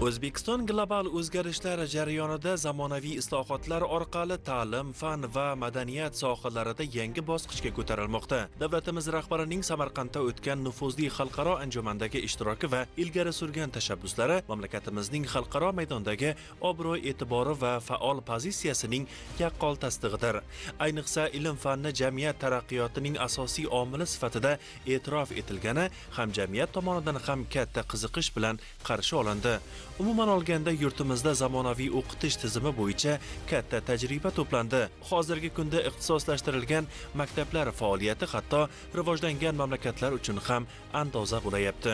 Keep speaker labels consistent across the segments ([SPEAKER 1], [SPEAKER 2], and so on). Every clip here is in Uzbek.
[SPEAKER 1] O'zbekiston global o'zgarishlar jarayonida zamonaviy islohotlar orqali ta'lim, fan va madaniyat sohalarida yangi bosqichga ko'tarilmoqda. Davlatimiz rahbarining Samarqandda o'tgan nufuzli xalqaro anjumandagi ishtiroki va ilgari surgan tashabbuslari mamlakatimizning xalqaro maydondagi obro'-e'tibori va faol pozitsiyasining yaqqol tasdig'idir. Ayniqsa, ilm-fanni jamiyat taraqqiyotining asosiy omili sifatida e'tirof etilgani ham jamiyat tomonidan ham katta qiziqish bilan qarshi olindi. Umuman olganda, yurtimizda zamonaviy o'qitish tizimi bo'yicha katta tajriba to'plandi. Hozirgi kunda ixtisoslashtirilgan maktablar faoliyati hatto rivojlangan mamlakatlar uchun ham andoza bo'layapti.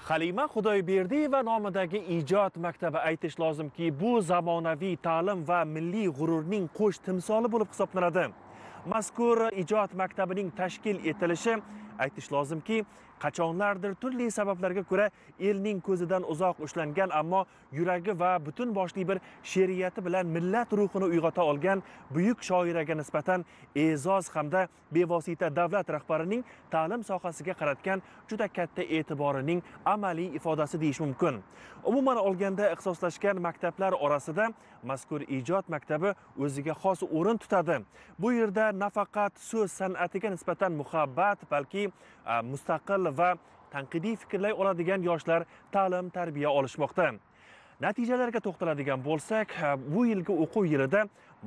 [SPEAKER 1] Halima Xudoyberdiyeva nomidagi ijod maktabi, aytish lozimki, bu zamonaviy ta'lim va milliy g'ururning qo'sh timsoli bo'lib hisoblanadi. Mazkur ijod maktabining tashkil etilishi, aytish lozimki, qachonlardir turli sabablarga ko'ra elning ko'zidan uzoq ushlangan, ammo yuragi va butun boshli bir she'riyati bilan millat ruhini uyg'ota olgan buyuk shoiraga nisbatan e'zoz hamda bevosita davlat rahbarining ta'lim sohasiga qaratgan juda katta e'tiborining amaliy ifodasi deyish mumkin. Umuman olganda, ixtisoslashgan maktablar orasida mazkur ijod maktabi o'ziga xos o'rin tutadi. Bu yerda nafaqat so'z san'atiga nisbatan muhabbat, balki mustaqil va tanqidiy fikrlay oladigan yoshlar ta'lim tarbiya olishmoqda. Natijalarga to'xtaladigan bo'lsak, bu yilgi o'quv yilida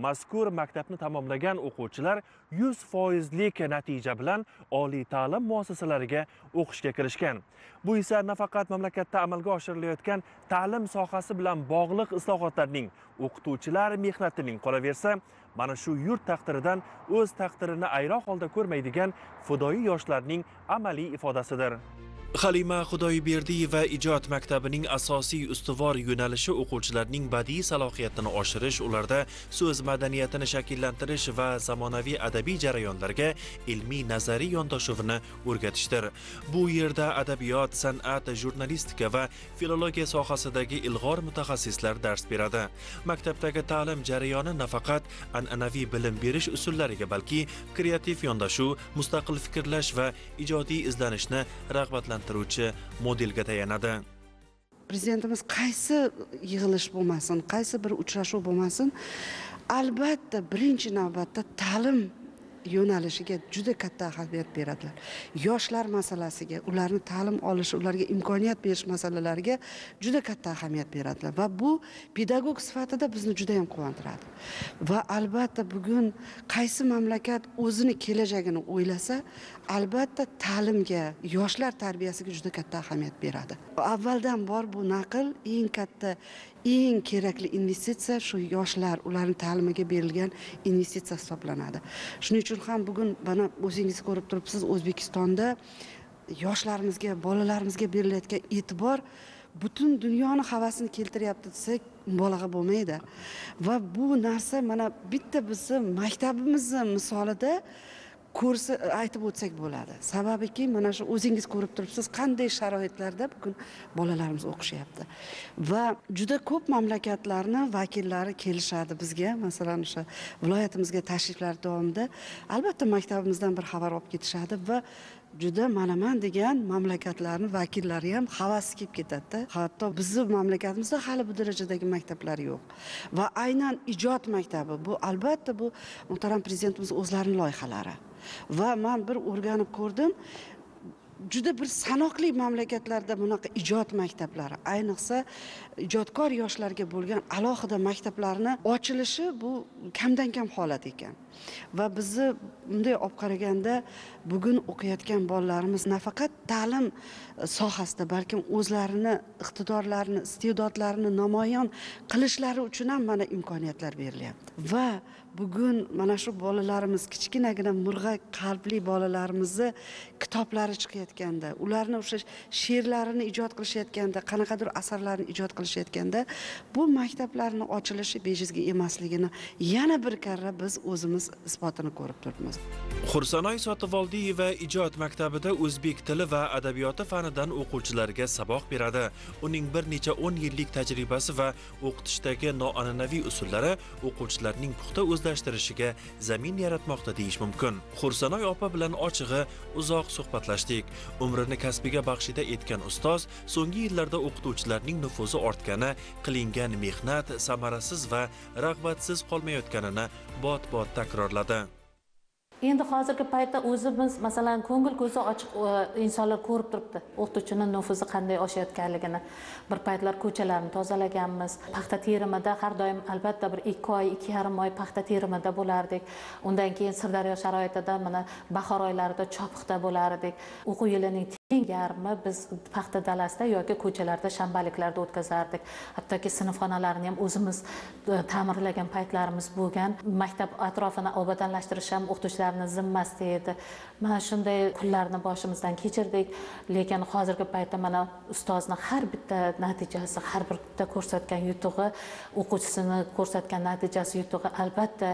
[SPEAKER 1] mazkur maktabni tamomlagan o'quvchilar 100%lik natija bilan oliy ta'lim muassasalariga o'qishga kirishgan. Bu esa nafaqat mamlakatda amalga oshirilayotgan ta'lim sohasi bilan bog'liq islohotlarning, o'qituvchilar mehnatining, qolaversa, mana shu yurt taqdiridan o'z taqdirini ayro holda ko'rmaydigan fidoyi yoshlarning amaliy ifodasidir. Halima Xudoyberdiyeva ijod maktabining asosiy ustuvor yo'nalishi o'quvchilarning badiiy salohiyatini oshirish, ularda so'z madaniyatini shakllantirish va zamonaviy adabiy jarayonlarga ilmiy nazariy yondashuvni o'rgatishdir. Bu yerda adabiyot, san'at, jurnalistika va filologiya sohasidagi ilg'or mutaxassislar dars beradi. Maktabdagi ta'lim jarayoni nafaqat an'anaviy bilim berish usullariga, balki kreativ yondashuv, mustaqil fikrlash va ijodiy izlanishni rag'batlantirishga modelga tayanadi.
[SPEAKER 2] Prezidentimiz qaysi yig'ilish bo'lmasin, qaysi bir uchrashuv bo'lmasin, albatta birinchi navbatda ta'lim yo'nalishiga juda katta ahamiyat beradilar. Yoshlar masalasiga, ularni ta'lim olishi, ularga imkoniyat berish masalalariga juda katta ahamiyat beradilar va bu pedagog sifatida bizni juda ham quvontiradi. Va albatta bugun qaysi mamlakat o'zini kelajagini o'ylasa, albatta ta'limga, yoshlar tarbiyasiga juda katta ahamiyat beradi. Avvaldan bor bu naql, eng katta, eng kerakli investitsiya shu yoshlar, ularning ta'limiga berilgan investitsiya hisoblanadi. Shuning uchun ham bugun mana o'zingiz ko'rib turibsiz, O'zbekistonda yoshlarimizga, bolalarimizga berilayotgan e'tibor butun dunyoni havasini keltiryapti desak mubolag'a bo'lmaydi. Va bu narsa mana bitta bizni maktabimizni misolida ko'rsa aytib o'tsak bo'ladi. Sababiki mana shu o'zingiz ko'rib turibsiz, qanday sharoitlarda bugun bolalarimiz o'qishyapti. Va juda ko'p mamlakatlarning vakillari kelishadi bizga, masalan, o'sha viloyatimizga tashriflar davomida albatta maktabimizdan bir xabar olib ketishadi va juda manaman degan mamlakatlarning vakillari ham havasi kelib ketadi. Hatto bizni mamlakatimizda hali bu darajadagi maktablar yo'q. Va aynan ijod maktabi bu albatta bu muhtaram prezidentimiz o'zlarining loyihalari. Va men bir o'rganib ko'rdim, juda bir sanoqli mamlakatlarda bunaqa ijod maktablari, ayniqsa ijodkor yoshlarga bo'lgan alohida maktablarni ochilishi bu kamdan kam holat ekan. Va bizni bunday olib qaraganda bugun o'qiyotgan bolalarimiz nafaqat ta'lim sohasida, balkim o'zlarini iqtidorlarini, iste'dodlarini namoyon qilishlari uchun ham mana imkoniyatlar berilyapti. Va bugun mana shu bolalarimiz, kichkinagina murg'a qalbli bolalarimizni kitoblari chiqayotganda, ularni o'sha she'rlarini ijod qilishayotganda, qanaqadir asarlarni ijod qilishayotganda bu maktablarning ochilishi bejizga emasligini yana bir karra biz o'zimiz isbotini ko'rib turibmiz.
[SPEAKER 1] Xursanoy Sotivoldiyeva ijod maktabida o'zbek tili va adabiyoti fanidan o'quvchilarga saboq beradi. Uning bir necha 10 yillik tajribasi va o'qitishdagi noan'anaviy usullari o'quvchilarning puxta o'zlashtirishi o'zlashtirishiga zamin yaratmoqda deyish mumkin. Xursanoy opa bilan ochig'i uzoq suhbatlashdik. Umrini kasbiga baxshida etgan ustoz so'nggi yillarda o'qituvchilarning nufuzi ortgani, qilingan mehnat samarasiz va rag'batsiz qolmayotganini bot-bot takrorladi.
[SPEAKER 3] Endi hozirgi paytda o'zimiz, masalan, ko'ngil ko'zi ochiq insonlar ko'rib turibdi o'qituvchining nufuzi qanday oshayotganligini. Bir paytlar ko'chalarni tozalaganmiz. Paxta terimida har doim albatta bir 2 oy, 2,5 oy paxta terimida bo'lardik. Undan keyin Sirdaryo sharoitida mana bahor oylarida chopiqda bo'lardik. O'quv yilining teng yarmi biz paxta dalasida yoki ko'chalarda, shanbaliklarda o'tkazardik. Hattoki sinfxonalarni ham o'zimiz ta'mirlagan paytlarimiz bo'lgan. Maktab atrofini obodonlashtirish ham o'qituvchilar zimmasida edi. Mana shunday kunlarni boshimizdan kechirdik, lekin hozirgi paytda mana ustozni har bitta natijasi, har bitta ko'rsatgan yutug'i, o'quvchisini ko'rsatgan natijasi, yutug'i albatta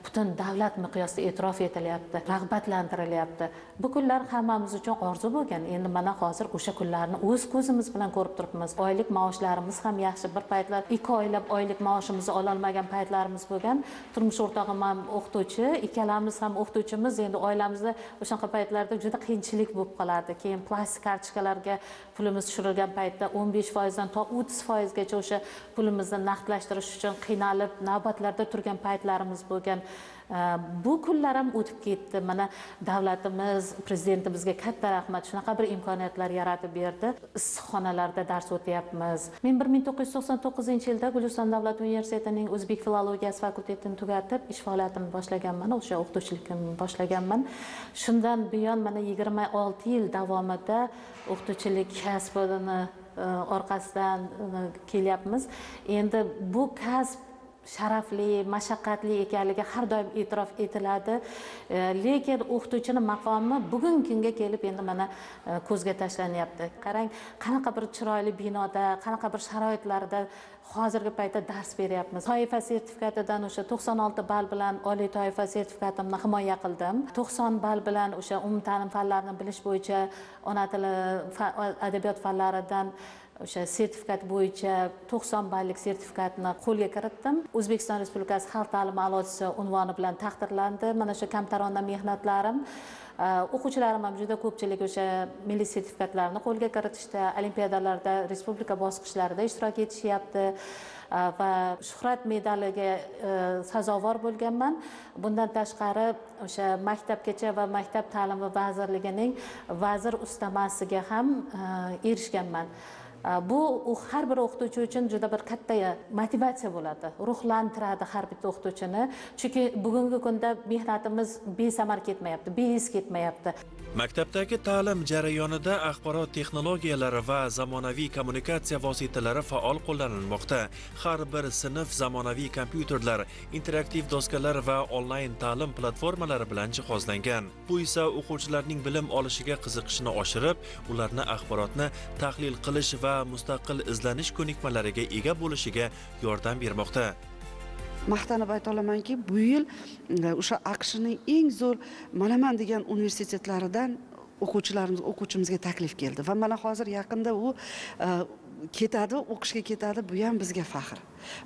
[SPEAKER 3] butun davlat miqyosida e'tirof etilyapti, rag'batlantirilyapti. Bu kunlar hammamiz uchun orzu bo'lgan. Endi mana hozir o'sha kunlarni o'z ko'zimiz bilan ko'rib turibmiz. Oylik maoshlarimiz ham yaxshi. Bir paytlar 2 oylab oylik maoshimizni ola olmagan paytlarimiz bo'lgan. Turmush o'rtog'im ham o'qituvchi, ikkalamiz ham o'qituvchimiz. Endi oilamizda o'shanqa paytlarda juda qiyinchilik bo'lib qolardi. Keyin plastik kartochkalarga pulimiz tushirilgan paytda 15% dan to 30% gacha o'sha pulimizni naqdlashtirish uchun qiynalib navbatlarda turgan paytlarimiz bo'lgan. Bu kunlar ham o'tib ketdi. Mana davlatimiz, prezidentimizga katta rahmat, shunaqa bir imkoniyatlar yaratib berdi. Issiqxonalarda dars o'tyapmiz. Men 1999-yilda Guliston davlat universitetining o'zbek filologiyasi fakultetini tugatib, ish faoliyatimni boshlaganman, o'sha o'qituvchilikni boshlaganman. Shundan buyon mana 26 yil davomida o'qituvchilik kasbini orqasidan kelyapmiz. Endi bu kasb sharafli, mashaqqatli ekanligi har doim e'tirof etiladi. Lekin o'qituvchining maqomi bugungi kunga kelib endi mana ko'zga tashlanyapti. Qarang, qanaqa bir chiroyli binoda, qanaqa bir sharoitlarda hozirgi paytda dars beryapmiz. Toifa sertifikatidan o'sha 96 ball bilan oliy toifa sertifikatimni himoya qildim. 90 ball bilan o'sha umumta'lim fanlarini bilish bo'yicha ona tili, adabiyot fanlaridan o'sha sertifikat bo'yicha 90 ballik sertifikatni qo'lga kiritdim. O'zbekiston Respublikasi xalq ta'limi a'lochisi unvoni bilan taqdirlandi. Mana shu kamtarona mehnatlarim, o'quvchilarim ham juda ko'pchilik o'sha milliy sertifikatlarni qo'lga kiritishda, olimpiadalarda, respublika bosqichlarida ishtirok etishyapti va shuhrat medaliga sazovor bo'lganman. Bundan tashqari o'sha maktabgacha va maktab ta'limi vazirligining vazir ustamasiga ham erishganman. Bu har bir o'qituvchi uchun juda bir katta motivatsiya bo'ladi, ruhlantiradi har bitta o'qituvchini. Chunki bugungi kunda mehnatimiz besamar ketmayapti, beiz ketmayapti.
[SPEAKER 1] Maktabdagi ta'lim jarayonida axborot texnologiyalari va zamonaviy kommunikatsiya vositalari faol qo'llanilmoqda. Har bir sinf zamonaviy kompyuterlar, interaktiv doskalar va onlayn ta'lim platformalari bilan jihozlangan. Bu esa o'quvchilarning bilim olishiga qiziqishini oshirib, ularni axborotni tahlil qilish va mustaqil izlanish ko'nikmalariga ega bo'lishiga yordam bermoqda.
[SPEAKER 2] Maqtanib ayta olamanki, bu yil o'sha AQShning eng zo'r manaman degan universitetlaridan o'quvchilarimiz, o'quvchimizga taklif keldi va mana hozir yaqinda u ketadi, o'qishga ketadi. Bu ham bizga faxr.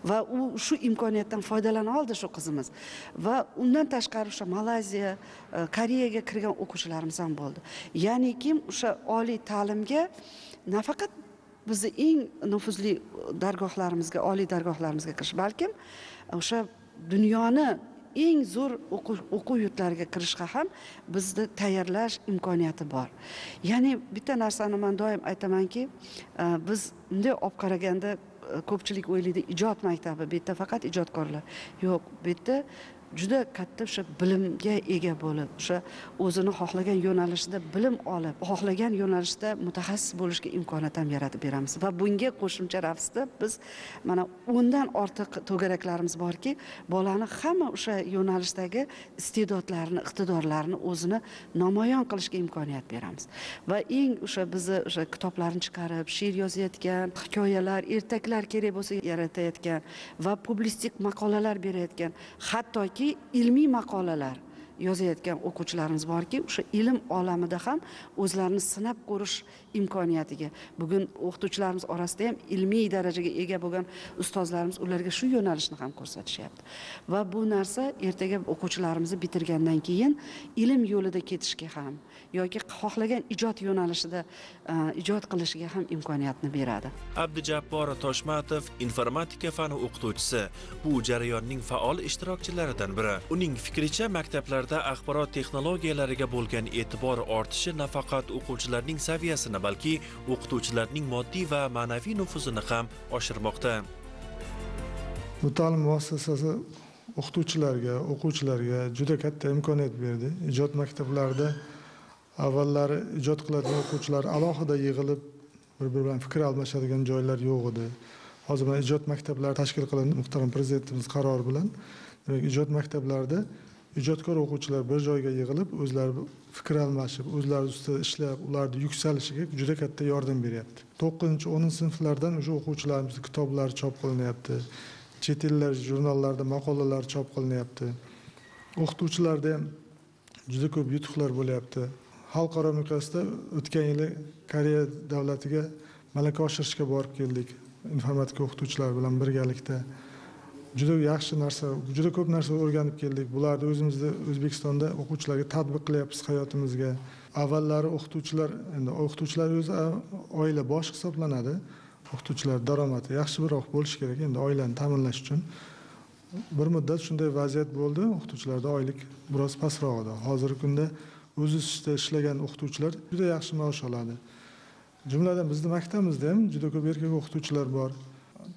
[SPEAKER 2] Va u shu imkoniyatdan foydalana oldi shu qizimiz. Va undan tashqari o'sha Malayziya, Koreyaga kirgan o'quvchilarimiz ham bo'ldi. Ya'ni kim o'sha oliy ta'limga nafaqat bizni eng nufuzli dargohlarimizga, oliy dargohlarimizga kirish, balkim o'sha dunyoni eng zo'r o'quv yurtlariga kirishga ham bizni tayyorlash imkoniyati bor. Ya'ni bitta narsani men doim aytamanki, biz bunday olib qaraganda ko'pchilik o'ylaydi ijod maktabi, bu yerda faqat ijodkorlar. Yo'q, bu yerda juda katta o'sha bilimga ega bo'lib, o'sha o'zini xohlagan yo'nalishida bilim olib, xohlagan yo'nalishda mutaxassis bo'lishga imkoniyat ham yaratib beramiz. Va bunga qo'shimcha ravishda biz mana 10 dan ortiq to'garaklarimiz borki, bolani hamma o'sha yo'nalishdagi iste'dodlarini, iqtidorlarini o'zini namoyon qilishga imkoniyat beramiz. Va eng o'sha bizni o'sha kitoblarni chiqarib, she'r yozayotgan, hikoyalar, ertaklar kerak bo'lsa yaratayotgan va publitsistik maqolalar berayotgan, hattoki ilmiy maqolalar yozayotgan o'quvchilarimiz borki, o'sha ilm olamida ham o'zlarini sinab ko'rish imkoniyatiga. Bugun o'qituvchilarimiz orasida ham ilmiy darajaga ega bo'lgan ustozlarimiz ularga shu yo'nalishni ham ko'rsatishyapti. Va bu narsa ertaga o'quvchilarimizni bitirgandan keyin ilm yo'lida ketishga ham yoki xohlagan ijod yo'nalishida ijod qilishiga ham imkoniyatni beradi.
[SPEAKER 1] Abdujabbor Toshmatov informatika fani o'qituvchisi, bu jarayonning faol ishtirokchilaridan biri. Uning fikricha, maktablarda axborot texnologiyalariga bo'lgan e'tibor ortishi nafaqat o'quvchilarning saviyasini, balki o'qituvchilarning moddiy va ma'naviy nufuzini ham oshirmoqda.
[SPEAKER 4] Bu ta'lim muassasasi o'qituvchilarga, o'quvchilarga juda katta imkoniyat berdi. Ijod maktablarida avvallari ijod qiladigan o'quvchilar alohida yig'ilib bir-biri bilan fikr almashadigan joylar yo'q edi. Hozir mana ijod maktablari tashkil qilindi muhtaram prezidentimiz qarori bilan. Demak, ijod maktablarida ijodkor o'quvchilar bir joyga yig'ilib, o'zlari fikr almashib, o'zlari ustida ishlab, ularni yuksalishiga juda katta yordam beryapti. 9-10 sinflardan o'sha o'quvchilarimizning kitoblari chop qilinyapti. Chet ellar jurnallarida maqolalar chop qilinyapti. O'qituvchilarda ham juda ko'p yutuqlar bo'lyapti. Xalqaro miqyosda o'tgan yili Koreya davlatiga malaka oshirishga borib keldik. Informatika o'qituvchilari bilan birgalikda. Juda yaxshi narsa, juda ko'p narsa o'rganib keldik. Bularni o'zimizda O'zbekistonda o'quvchilarga tatbiq qilyapmiz hayotimizga. Avvallari o'qituvchilar, endi o'qituvchilar o'zi oila bosh hisoblanadi. O'qituvchilar daromadi yaxshiroq bo'lishi kerak endi oilani ta'minlash uchun. Bir muddat shunday vaziyat bo'ldi, o'qituvchilarda oylik biroz pastroq edi. Hozirgi kunda o'z ustida ishlagan o'qituvchilar juda yaxshi maosh oladi. Jumladan bizni maktabimizda ham juda ko'p erkak o'qituvchilar bor.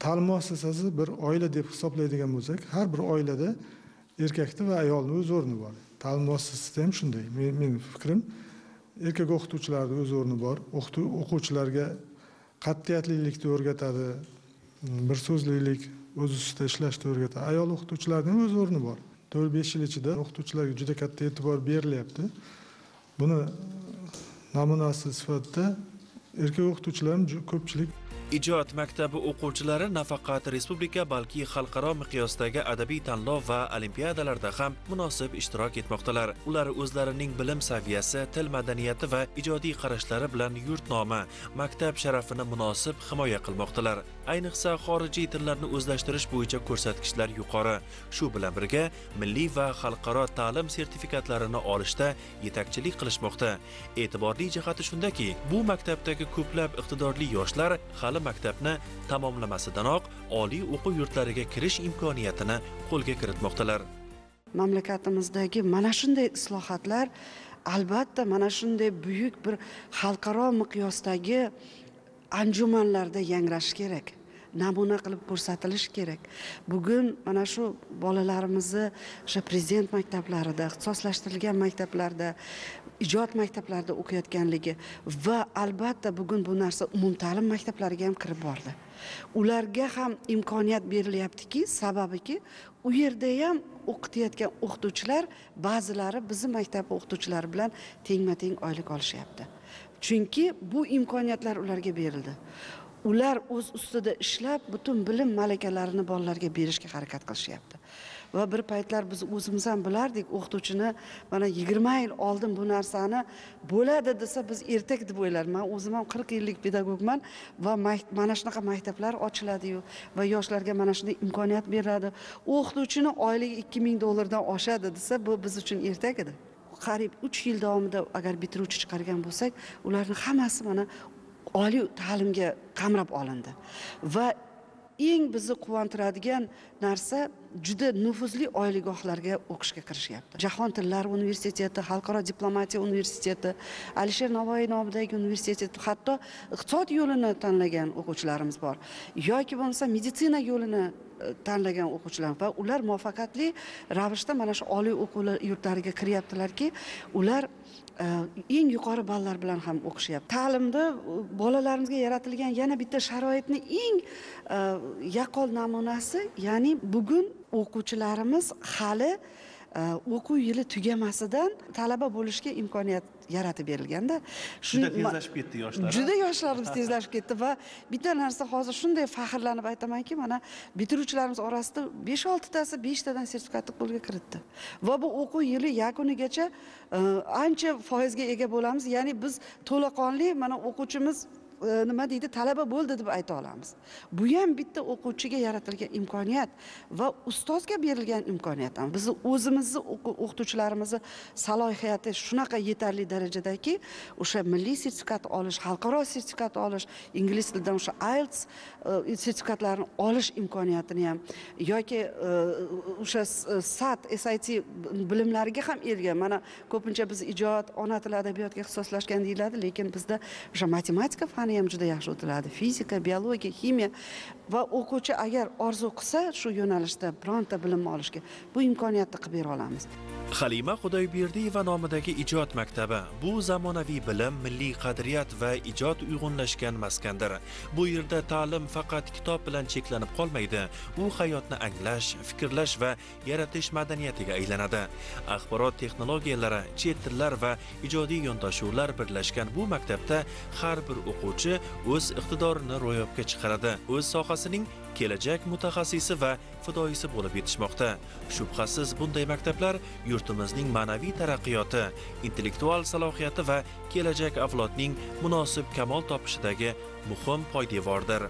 [SPEAKER 4] Ta'lim muassasasi bir oila deb hisoblaydigan bo'lsak, har bir oilada erkakni va ayolni o'z o'rni bor. Ta'lim muassasasida ham shunday. Mening fikrim, erkak o'qituvchilarning o'z o'rni bor. O'quvchilarga qat'iyatlilikni o'rgatadi, bir so'zlilik, o'z ustida ishlashni o'rgatadi. Ayol o'qituvchilarning ham o'z o'rni bor. 4-5 yil ichida o'qituvchilarga juda katta e'tibor berilyapti. Buni namunasi sifatida erkak o'qituvchilar ham ko'pchilik.
[SPEAKER 1] Ijod maktabi o'quvchilari nafaqat respublika, balki xalqaro miqyosdagi adabiy tanlov va olimpiadalarda ham munosib ishtirok etmoqdalar. Ular o'zlarining bilim saviyasi, til madaniyati va ijodiy qarashlari bilan yurt nomi, maktab sharafini munosib himoya qilmoqdalar. Ayniqsa xorijiy tillarni o'zlashtirish bo'yicha ko'rsatkichlar yuqori. Shu bilan birga milliy va xalqaro ta'lim sertifikatlarini olishda yetakchilik qilishmoqda. E'tiborli jihati shundaki, bu maktabdagi ko'plab iqtidorli yoshlar hali maktabni tamomlamasidanoq oliy o'quv yurtlariga kirish imkoniyatini qo'lga kiritmoqdalar.
[SPEAKER 2] Mamlakatimizdagi mana shunday islohotlar albatta mana shunday buyuk bir xalqaro miqyosdagi anjumanlarda yangrashi kerak, namuna qilib ko'rsatilishi kerak. Bugun mana shu bolalarimizni o'sha prezident maktablarida, ixtisoslashtirilgan maktablarda, ijod maktablarida o'qiyotganligi va albatta bugun bu narsa umumta'lim maktablariga ham kirib bordi. Ularga ham imkoniyat berilyaptiki, sababiki u yerda ham o'qitayotgan o'qituvchilar ba'zilari bizni maktab o'qituvchilari bilan tengma-teng oylik olishyapti. Chunki bu imkoniyatlar ularga berildi. Ular o'z ustida ishlab, butun bilim malakalarini bolalarga berishga harakat qilishyapti. Va bir paytlar biz o'zimiz ham bilardik, o'qituvchini mana 20 yil oldin bu narsani bo'ladi desa, biz ertak deb o'ylardim. Men o'zim ham 40 yillik pedagogman va mana shunaqa maktablar ochiladi-yu va yoshlarga mana shunday imkoniyat beriladi. O'qituvchini oyligi 2000 dollardan oshadi desa, bu biz uchun ertak edi. Qariyb 3 yil davomida agar bitiruvchi chiqargan bo'lsak, ularning hammasi mana oliy ta'limga qamrab olindi. Va eng bizni quvontiradigan narsa, juda nufuzli oliygohlarga o'qishga kirishyapti. Jahon tillari universiteti, Xalqaro diplomatiya universiteti, Alisher Navoiy nomidagi universitet, hatto iqtisod yo'lini tanlagan o'quvchilarimiz bor. Yoki bo'lmasa meditsina yo'lini tanlagan o'quvchilar va ular muvaffaqiyatli ravishda mana shu oliy o'quv yurtlariga kiryaptilarki, ular eng yuqori ballar bilan ham o'qishyapti. Ta'limda bolalarimizga yaratilgan yana bitta sharoitni eng yaqqol namunasi, ya'ni bugun o'quvchilarimiz hali o'quv yili tugamasidan talaba bo'lishga imkoniyat yaratib berilganda.
[SPEAKER 1] Juda tezlashib ketdi yoshlar.
[SPEAKER 2] Juda yoshlarimiz tezlashib ketdi va bitta narsa hozir shunday faxrlanib aytamanki, mana bitiruvchilarimiz orasida 5-6 tasi 5 tadan sertifikatni qo'lga kiritdi. Va bu o'quv yili yakunigacha ancha foizga ega bo'lamiz. Ya'ni biz to'laqonli mana o'quvchimiz nima deydi, talaba bo'ldi deb ayta olamiz. Bu ham bitta o'quvchiga yaratilgan imkoniyat va ustozga berilgan imkoniyat ham. Bizni o'zimizni o'qituvchilarimizni salohiyati shunaqa yetarli darajadaki, o'sha milliy sertifikat olish, xalqaro sertifikat olish, ingliz tilidan o'sha IELTS sertifikatlarini olish imkoniyatini ham yoki o'sha SAT, SAT bilimlariga ham ergan. Mana ko'pincha biz ijod, ona tili adabiyotga ixtisoslashgan deyiladi, lekin bizda o'sha matematika fani ham juda yaxshi o'tiladi, fizika, biologiya, ximiya va o'quvchi agar orzu qilsa shu yo'nalishda bironta bilim olishga bu imkoniyatni qilib bera olamiz.
[SPEAKER 1] Halima Xudoyberdiyeva nomidagi ijod maktabi bu zamonaviy bilim, milliy qadriyat va ijod uyg'unlashgan maskandir. Bu yerda ta'lim faqat kitob bilan cheklanib qolmaydi. U hayotni anglash, fikrlash va yaratish madaniyatiga aylanadi. Axborot texnologiyalari, chet tillar va ijodiy yondashuvlar birlashgan bu maktabda har bir o'quvchi o'z iqtidorini ro'yobga chiqaradi. O'z sohasining kelajak mutaxassisi va fidoyisi bo'lib yetishmoqda. Shubhasiz bunday maktablar yurtimizning ma'naviy taraqqiyoti, intellektual salohiyati va kelajak avlodning munosib kamol topishidagi muhim poydevordir.